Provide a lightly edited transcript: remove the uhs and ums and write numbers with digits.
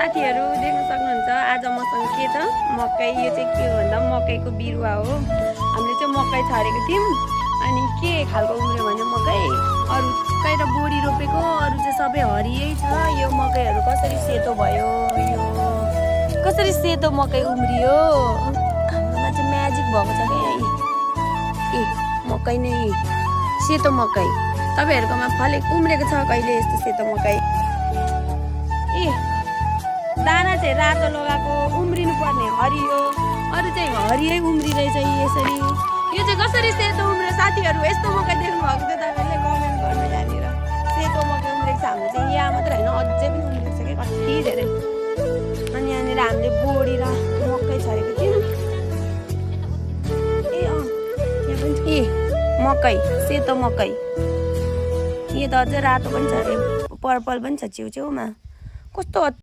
साथीहरू देख्न सक्नुहुन्छ आज मसँग के छ मकै। यो चाहिँ के हो भन्दा मकैको बिरुवा हो। हामीले चाहिँ मकै छरेको थियौँ अनि के खालको उम्रियो भने मकै अरू कहीँ बोडी रोपेको अरू चाहिँ सबै हरियै छ। यो मकैहरू कसरी सेतो भयो, यो कसरी सेतो मकै उम्रियो। हाम्रोमा चाहिँ म्याजिक भएको छ क्या ए मकै नै सेतो मकै। तपाईँहरूकोमा उम्रेको छ कहिले यस्तो सेतो मकै? ए दाना चाहिँ रातो लगाएको उम्रिनु पर्ने हरियो, अरू चाहिँ हरियै उम्रिरहेछ यसरी। यो चाहिँ कसरी सेतो उम्रियो? साथीहरू यस्तो मकै देख्नु भएको थियो तपाईँहरूले कमेन्ट गर्नु यहाँनिर। सेतो मकै उम्रेको छ हाम्रो चाहिँ यहाँ मात्र होइन अझै पनि उम्रेको छ क्या कति धेरै। अनि यहाँनिर हामीले बोडी र मकै छरेको थियौँ। यहाँ पनि मकै सेतो मकै। यो त अझै रातो पनि छ अरे पर्पल पनि छ छेउछेउमा। कस्तो